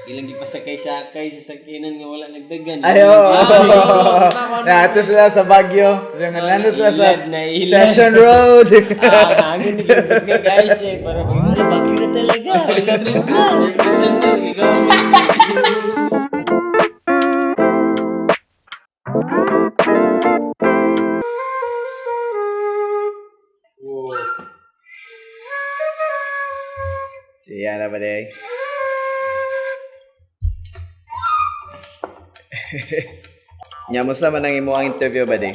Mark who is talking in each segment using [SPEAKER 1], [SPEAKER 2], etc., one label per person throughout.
[SPEAKER 1] Ilang gipasakay-sakay sa sakyanan nga wala nagdagan.
[SPEAKER 2] Ayo. Nato sila sa Baguio. Yung nando sila sa
[SPEAKER 1] Ilad na ilad.
[SPEAKER 2] Session Road.
[SPEAKER 1] Ah, hangin ni gibot nga guys eh para pag wala Baguio na talaga. Ilad na
[SPEAKER 3] Air conditioner, gigamit. Wow.
[SPEAKER 2] Siya na ba day? Nya mo sa man ang imo ang interview ba day?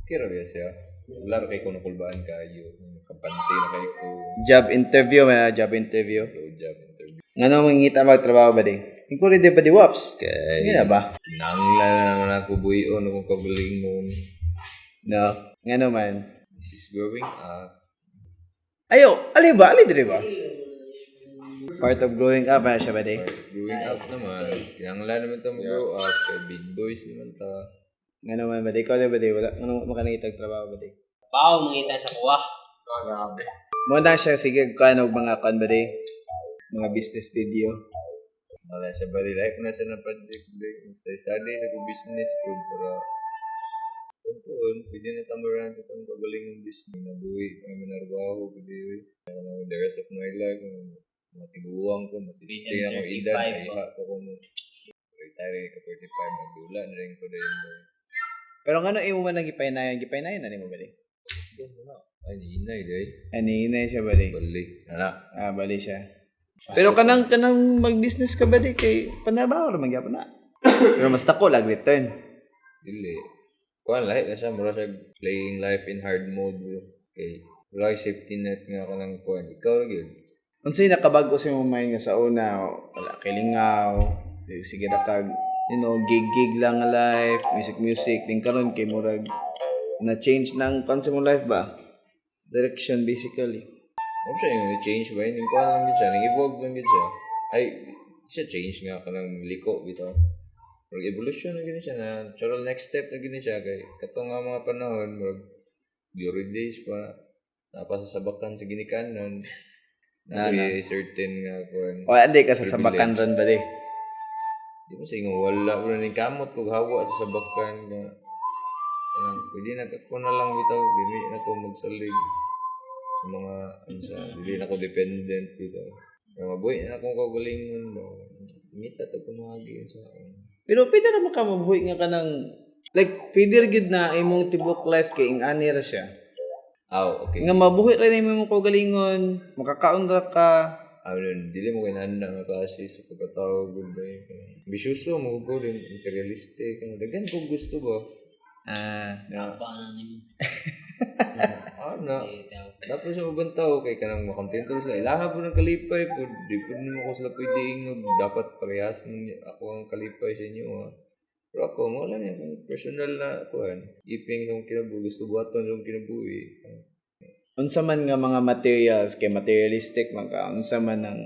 [SPEAKER 4] Kira ba siya? Wala ra kay ko nakulbaan kayo. Kampante na kay ko.
[SPEAKER 2] Job interview man, ah, job interview.
[SPEAKER 4] Low job interview.
[SPEAKER 2] Ngano mangita magtrabaho ba day? Inquiry di ba di waps?
[SPEAKER 4] Kay
[SPEAKER 2] Hindi na ba?
[SPEAKER 4] nangla na naman ako buhion akong kagalingon.
[SPEAKER 2] No. Ngano man?
[SPEAKER 4] This is growing up.
[SPEAKER 2] Ayo, ali ba? Ali diri ba? Part of growing up ba siya ba day?
[SPEAKER 4] Growing up naman. Kinangla naman ta mag-grow up. Kay big boys naman ta.
[SPEAKER 2] Ngano man ba day? Ikaw di ba day? Wala ngano makanangita trabaho ba day?
[SPEAKER 1] Pao mangita sa kuwa.
[SPEAKER 3] Grabe.
[SPEAKER 2] Mo na siya sige kuan og mga kuan ba day? Mga business video.
[SPEAKER 4] Wala siya ba? Like na siya na project. Study study sa kong business po. Para kung pwede na tamaran sa itong kagalingon business. Nabuhi, may manarbaho, pwede uy. Ano, the rest of my life, mga tiguang ko, mas 60 na akong edad,
[SPEAKER 1] 35
[SPEAKER 4] ay iha ko kung retire ka 45, magdula na rin ko na yun. Boy.
[SPEAKER 2] Pero ngano imo man ang gipainayan? Gipainayan na nimo ba day?
[SPEAKER 4] Yan mo na. Ay, niinay, day.
[SPEAKER 2] Ani inay siya ba day?
[SPEAKER 4] Bali. Anak.
[SPEAKER 2] Ah, bali siya. Pero kanang kanang mag-business ka ba di kay panabaho ra man gyapon na. Pero mas dako lag return.
[SPEAKER 4] Dili. Kuan lahi na siya, mura siya playing life in hard mode, bro. Okay. Wala kay safety net nga ka ng kuan. Ikaw ra gyud.
[SPEAKER 2] Unsay nakabago sa imong mind nga sa una, wala kay lingaw, sige ra kag gig gig lang nga life, music music din karon kay murag na change ng kuan sa imong life ba? Direction basically.
[SPEAKER 4] Ano siya yung change ba? Yung kuan lang gyud siya, nag-evolve lang gyud siya. Ay, siya change nga ka ng liko bitaw. Murag evolution na gyud siya na natural next step na gyud siya kay katong nga mga panahon murag glory days pa napasasabakan sa ginikanan.
[SPEAKER 2] Na,
[SPEAKER 4] Na, certain nga kuan.
[SPEAKER 2] O andi ka sa sabakan ron ba di?
[SPEAKER 4] Di mo sa ingon wala bro ning kamot kog hawa sa sabakan nga kanang pwede na ako na lang bitaw dili na ko magsalig sa mga ano sa dili na ko dependent bitaw. Kaya mabuhi na akong kaugalingon ba. Ngita to kumagi sa
[SPEAKER 2] Pero pwede ra man ka mabuhi nga kanang like pwede ra gyud na imong tibok life kay ing-ani ra siya.
[SPEAKER 4] Aw, okay.
[SPEAKER 2] Nga mabuhi ra na imong kaugalingon, makakaon ra ka.
[SPEAKER 4] Aw, nun, dili mo kinahanglan nga klase sa pagkatao gud ba yun. Ambisyoso mo ko din materialistic ano daghan kog gusto ba.
[SPEAKER 2] Ah,
[SPEAKER 4] Na,
[SPEAKER 1] Paano nimo?
[SPEAKER 4] ah, na.
[SPEAKER 1] Eh, tao.
[SPEAKER 4] Dapat sa ubang tao kay kanang makontento sila. Ilaha po ng kalipay po. Di po nimo ko sila pwede ingog. Dapat parehas mo ako ang kalipay sa inyo. Ha. Pero ako, wala niya akong personal na kuan. Iping sa akong kinabuhi. Gusto buhaton sa akong kinabuhi.
[SPEAKER 2] Unsa man nga mga materials kay materialistic man ka, unsa man ang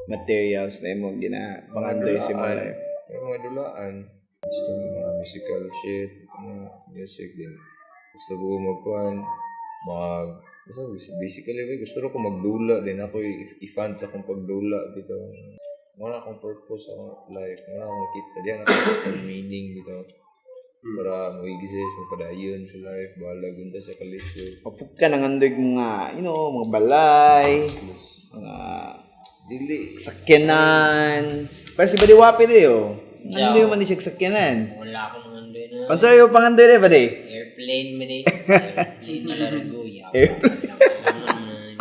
[SPEAKER 2] materials na imong ginapangandoy sa imong life.
[SPEAKER 4] Yung mga dulaan. Gusto mo mga musical shit. Mga music din. Gusto ko magkuan. Mag... Basta basically, wey, gusto ko magdula din ako i-fund sa akong pagdula dito. Wala akong purpose sa akong life. Wala akong kita. Di ako nakita meaning dito. Para mo-exist, mapadayon sa life, balag unsa sa kalisod.
[SPEAKER 2] Mapug ka nang andoy mga, mga balay, mga
[SPEAKER 4] Dili.
[SPEAKER 2] sakyanan. Pero si Badiwapi di oh. Andoy man ni siya sakyanan.
[SPEAKER 1] Wala akong mangandoy na.
[SPEAKER 2] Unsa yung pangandoy di ba di?
[SPEAKER 1] Airplane man eh. Airplane na laro ko. Airplane.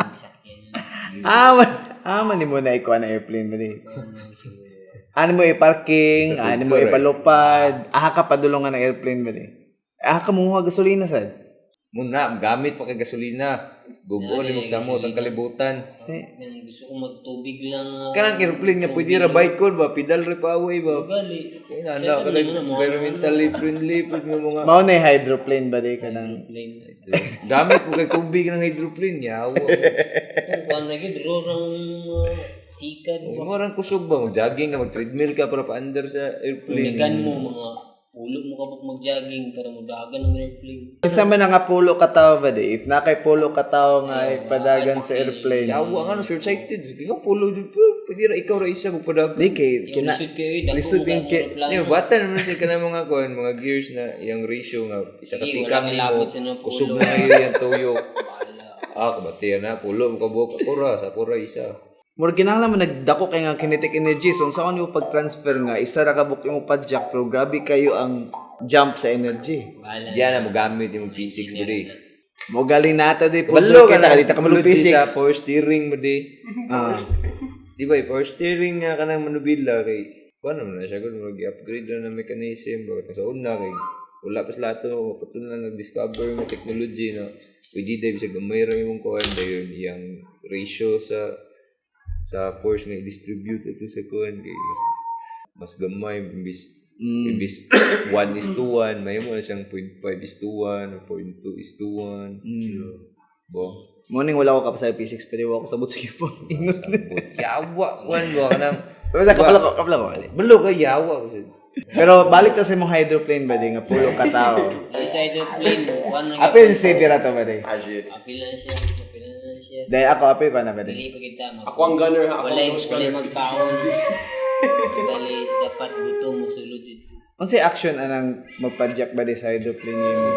[SPEAKER 2] Ah, man, ah, man mo na ikuha na airplane ba di? Ano mo i-parking, ano mo ipalupad, aha ka padulungan ng airplane ba di? Aha ka munguha gasolina sad.
[SPEAKER 4] Muna, gamit pa kay gasolina. Gubo ni magsamot ang kalibutan.
[SPEAKER 2] Eh,
[SPEAKER 1] Gusto ko magtubig lang.
[SPEAKER 4] Kanang airplane nga pwede ra bike kon ba, pedal ra paaway ba.
[SPEAKER 1] Gali.
[SPEAKER 4] Kaya na na ka environmentally friendly pud nga mga
[SPEAKER 2] Mao na yung hydroplane ba di ka ng
[SPEAKER 1] Airplane.
[SPEAKER 4] gamit mo kay tubig ng hydroplane yawa.
[SPEAKER 1] Kung kuan na gyud ro rang sikat.
[SPEAKER 4] Mo rang kusog ba mag jogging ka, mag treadmill ka para paandar sa airplane.
[SPEAKER 1] Dagan mo mga Pulo mo kabuk mag-jogging para mudagan ang airplane.
[SPEAKER 2] Isa man na nga pulo ka tao ba di? If na kay pulo ka tao nga ipadagan sa airplane.
[SPEAKER 4] Yawa nga no, short-sighted. Sige nga, pulo dyan. Pero pwede ra ikaw ra isa magpadagan.
[SPEAKER 2] Di kay
[SPEAKER 1] Yung
[SPEAKER 2] kina
[SPEAKER 1] lisod kayo, eh, dako
[SPEAKER 2] lisod
[SPEAKER 1] mo
[SPEAKER 2] yung
[SPEAKER 1] ka
[SPEAKER 2] kay
[SPEAKER 1] aeroplano.
[SPEAKER 4] Di ba, bata naman siya kanang mga kuan, mga gears na iyang ratio nga isa ka
[SPEAKER 1] Sige,
[SPEAKER 4] tikang
[SPEAKER 1] wala
[SPEAKER 4] nimo.
[SPEAKER 1] kilabot sa mga pulo.
[SPEAKER 4] Kusog na kayo yung tuyo. Ah, kabatiyan na pulo mo kabuok ako ra, sa ako ra isa.
[SPEAKER 2] Murag kinahanglan mo nagdako kay nga kinetic energy. So unsa mo pag-transfer nga isa ra ka buok imo padjak pero grabe kayo ang jump sa energy.
[SPEAKER 1] Bahala.
[SPEAKER 4] Diyan na mo gamit imong physics mo di.
[SPEAKER 2] Mo galing nata di
[SPEAKER 4] Kabalo
[SPEAKER 2] pulo
[SPEAKER 4] ka
[SPEAKER 2] kita
[SPEAKER 4] na
[SPEAKER 2] di ta kabalo
[SPEAKER 4] sa
[SPEAKER 2] physics.
[SPEAKER 4] power steering mo di.
[SPEAKER 2] Ah.
[SPEAKER 4] Di ba, power steering nga kanang manubila kay kuan naman na siya gud mag-upgrade na ng mechanism ba sa una kay wala pa sila ato kato na nag-discover ng technology na pwede dahil sa gamay ra imong kuan dayon iyang ratio sa force nga i-distribute ito sa kuan kay mas gamay imbis imbis 1 is to 1 may mo na siyang 0.5 is to 1 or 0.2 is to 1. Bo.
[SPEAKER 2] Morning wala ko kapasay physics pero wa ko sabot sa gipon. Ingon.
[SPEAKER 4] Sabot. Yawa kuan ba kanang
[SPEAKER 2] Basta kapala ko, kapala ko. Ali.
[SPEAKER 4] Balo ka yawa kasi.
[SPEAKER 2] Pero balik ta sa imong hydroplane ba di nga pulo ka tao.
[SPEAKER 1] Ay, sa airplane, kuan na
[SPEAKER 2] Apil si Pirato ba di?
[SPEAKER 3] Ah, shit.
[SPEAKER 1] Apil na siya, apil na siya.
[SPEAKER 2] Dahil ako apil ko na ba di?
[SPEAKER 1] Dili pa kita mag.
[SPEAKER 3] Ako ang gunner, ha? Ako ang
[SPEAKER 1] Walay,
[SPEAKER 3] nose
[SPEAKER 1] walay
[SPEAKER 3] gunner.
[SPEAKER 1] magkaon. Bali, dapat gutom mo sulod dito.
[SPEAKER 2] Unsay action anang magpadjak ba di sa hydroplane nimo?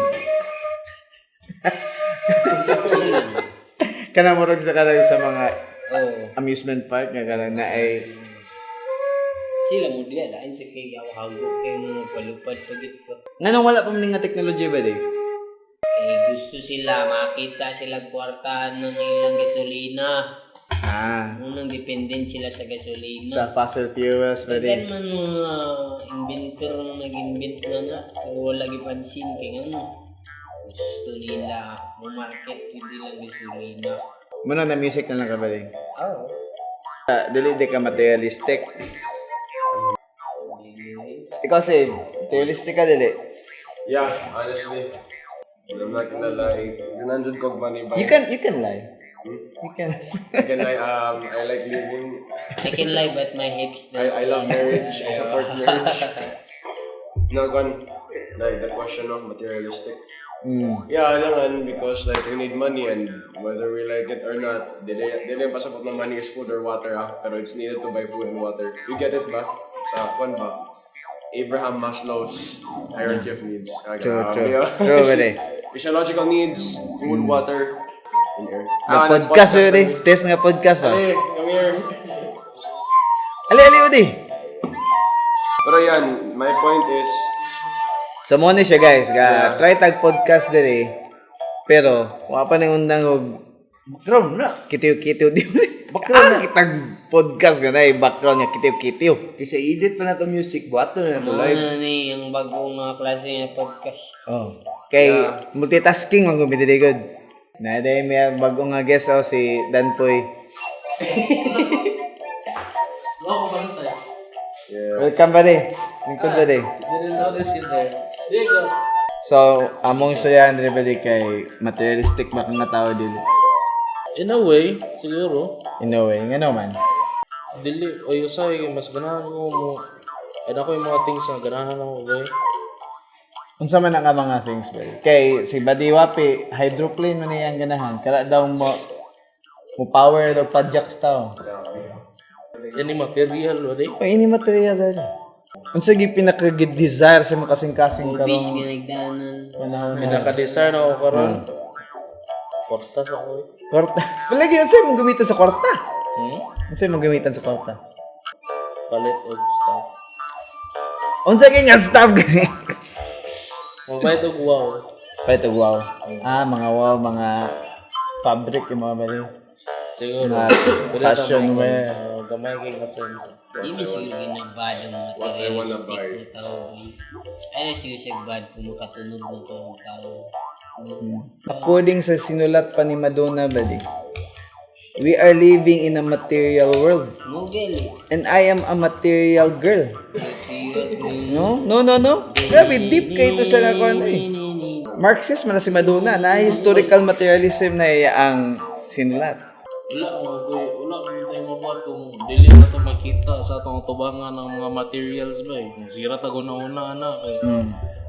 [SPEAKER 2] Kanang murag sa kanang sa mga
[SPEAKER 1] Oh,
[SPEAKER 2] amusement park nga kanang na ay
[SPEAKER 1] sila mo diya lain sa kay hago kay mo palupad pagit ko.
[SPEAKER 2] nganong wala pa man nga technology ba di?
[SPEAKER 1] Eh, gusto sila makita sila kwartahan ng ilang gasolina.
[SPEAKER 2] Ah,
[SPEAKER 1] Unang dependent sila sa gasolina.
[SPEAKER 2] sa fossil fuels ba di?
[SPEAKER 1] Daghan man mga inventor na nag-invent na na, pero wala gipansin kay ano. Gusto nila mo-market with ilang gasolina.
[SPEAKER 2] Muna na music na lang ka ba di?
[SPEAKER 1] Oh.
[SPEAKER 2] Ah, dili di ka materialistic. Ikaw save, materialistic ka dili.
[SPEAKER 3] Yeah, honestly. I'm not gonna lie. 100 kog money ba?
[SPEAKER 2] You can lie. You can.
[SPEAKER 3] I can lie. I like living.
[SPEAKER 1] I can lie but my hips don't
[SPEAKER 3] I love marriage. I support marriage. No, gone. Like the question of materialistic. Yeah, alangan because like we need money and whether we like it or not, dili dili pasabot na money is food or water ah, pero it's needed to buy food and water. You get it ba? Sa kwan ba? Abraham Maslow's hierarchy of needs. Ah,
[SPEAKER 2] True,
[SPEAKER 3] grabe,
[SPEAKER 2] true.
[SPEAKER 3] ah.
[SPEAKER 2] True, ba di?
[SPEAKER 3] Physiological needs, food, water, and air. Ah,
[SPEAKER 2] Nag-podcast ba di?
[SPEAKER 3] kami.
[SPEAKER 2] Test nga podcast ba?
[SPEAKER 3] Hey, come here.
[SPEAKER 2] Ali, ali, ali.
[SPEAKER 3] Pero yan, my point is,
[SPEAKER 2] So mo ni siya guys, ga try tag podcast diri. Pero wa pa nang undang og
[SPEAKER 4] Background na.
[SPEAKER 2] kitiw-kitiw di. Background ah, kitag podcast ga na background nga kitiw-kitiw.
[SPEAKER 4] Kasi edit pa na to music, buhato na to live.
[SPEAKER 1] Ano ni ang bagong mga klase ng podcast.
[SPEAKER 2] Oh. Kay multitasking man gud diri good. Na day may bago nga guest oh, si Dan Poy. Welcome buddy. Lingkod buddy.
[SPEAKER 5] Didn't notice you there. There you go.
[SPEAKER 2] So, among saya Andre buddy kay materialistic ba kang nga tao dili?
[SPEAKER 5] In a way, siguro,
[SPEAKER 2] In a way, ngano man.
[SPEAKER 5] dili, o usay, mas ganahan ko mo. And ako yung mga things na ganahan ako, boy.
[SPEAKER 2] Unsa man ang mga things ba? Kay si Buddy Wapi, hydroplane man iyang ganahan. Kara daw mo mo power daw padjaks tao.
[SPEAKER 5] Any material, wala.
[SPEAKER 2] O ini material dali. Unsa gi pinaka desire sa mga kasing-kasing
[SPEAKER 1] Hobbies
[SPEAKER 2] karong
[SPEAKER 1] nga nagdanan.
[SPEAKER 2] panahon na?
[SPEAKER 5] Pinaka-desire na ako karon. Kwarta sa ako, eh.
[SPEAKER 2] Kwarta. Palagi unsa imong gamitan sa kwarta?
[SPEAKER 5] Hmm?
[SPEAKER 2] Unsa imong gamitan sa kwarta?
[SPEAKER 5] Palit og stuff.
[SPEAKER 2] Unsa kay nga staff gani?
[SPEAKER 5] Mabait og wow.
[SPEAKER 2] Palit og wow. Ah, mga wow, mga fabric yung mga bali.
[SPEAKER 5] Siguro.
[SPEAKER 2] Mga
[SPEAKER 5] Pwede ta
[SPEAKER 2] fashion
[SPEAKER 5] mo,
[SPEAKER 2] wear.
[SPEAKER 5] Gamay kay nga sense.
[SPEAKER 1] Di ba siguro ginabad ang materialistic na tao, boy? Ay na siguro siya bad kung makatunog na to ang tao.
[SPEAKER 2] According sa sinulat pa ni Madonna, bali, we are living in a material world.
[SPEAKER 1] Mogel.
[SPEAKER 2] And I am a material girl.
[SPEAKER 1] Tiyot mo.
[SPEAKER 2] No? No, no, no. Grabe, deep kayo ito siya na kuwan eh. Marxist man na si Madonna, na historical materialism na iya ang sinulat.
[SPEAKER 5] Wala, mga boy. Wala, mga tayo. mabuhat kung dili na to makita sa atong tubangan ng mga materials ba eh. Kung sira ta guna-una ana kay.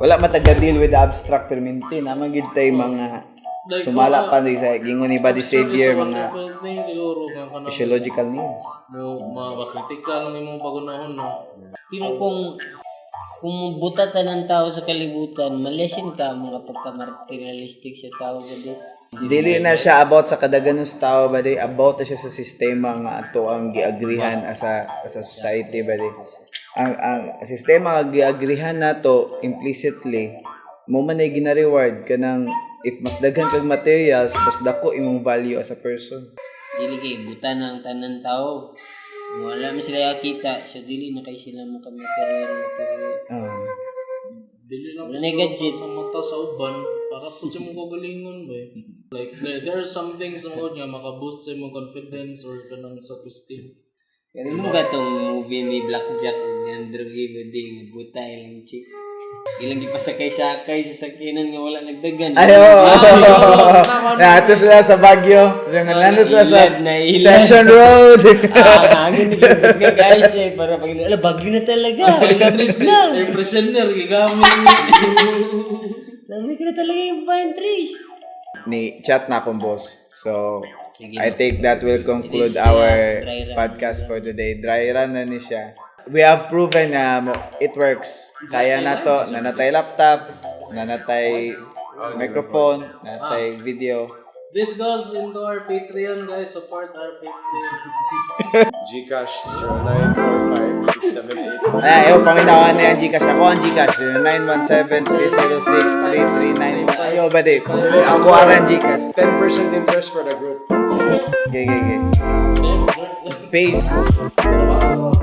[SPEAKER 2] Wala mataga deal with the abstract perminti. Naman gid tay mga
[SPEAKER 5] Like,
[SPEAKER 2] sumala pa ni sa gingon ni Buddy
[SPEAKER 5] abstract is
[SPEAKER 2] Xavier
[SPEAKER 5] a
[SPEAKER 2] mga
[SPEAKER 5] wonderful thing siguro nga kanang
[SPEAKER 2] physiological needs.
[SPEAKER 5] mo makritikal ang imong pagunahon, no.
[SPEAKER 1] Pero kung buta tanan tao sa kalibutan, malesin ka mga pagka-materialistic sa tao gadi.
[SPEAKER 2] Dili na siya about sa kadaganon sa tao ba di, about na siya sa sistema nga ato ang giagrihan as a society ba di. Ang sistema nga giagrihan nato implicitly mo man ay gina-reward kanang if mas daghan kag materials, mas dako imong value as a person.
[SPEAKER 1] Dili kay buta na ang tanan tao. Wala man sila kita, so dili na kay sila maka-material material.
[SPEAKER 2] Ah.
[SPEAKER 5] Dili lang
[SPEAKER 1] Wala na gadget.
[SPEAKER 5] sa mata sa uban para pud sa imong kagalingon ba eh. Like there are some things mo nga maka-boost sa imong confidence or kanang self-esteem.
[SPEAKER 1] Pero mo gatong movie ni Blackjack ug ni Andrew Gibody, buta ilang chick. Ilang gipasakay-sakay sa sakyanan nga wala nagdagan.
[SPEAKER 2] Ay, oo. Nato sila sa Baguio. Yung nando sila sa
[SPEAKER 1] Ilad na ilad.
[SPEAKER 2] Session Road.
[SPEAKER 1] Ah, hangin ni nga guys eh para pag ala Bagyo na talaga. Lamig na.
[SPEAKER 5] Air freshener gigamit.
[SPEAKER 1] Lamig na talaga yung pine trees.
[SPEAKER 2] Ni chat na akong boss. So,
[SPEAKER 1] Sige,
[SPEAKER 2] I
[SPEAKER 1] no,
[SPEAKER 2] think that will conclude
[SPEAKER 1] It is,
[SPEAKER 2] our
[SPEAKER 1] dry run.
[SPEAKER 2] podcast for today. Dry run na ni siya. We have proven na it works. Kaya na to. Nanatay laptop, nanatay microphone, nanatay video.
[SPEAKER 5] This goes into our Patreon, guys. Support our Patreon.
[SPEAKER 3] Gcash 0945678.
[SPEAKER 2] Ay, ayaw, paminawan na yan, Gcash. Ako ang Gcash. 917-306-3391. Ayaw ba di? Ako ang Gcash.
[SPEAKER 3] 10% interest for the group.
[SPEAKER 2] Okay. Peace.
[SPEAKER 5] Wow.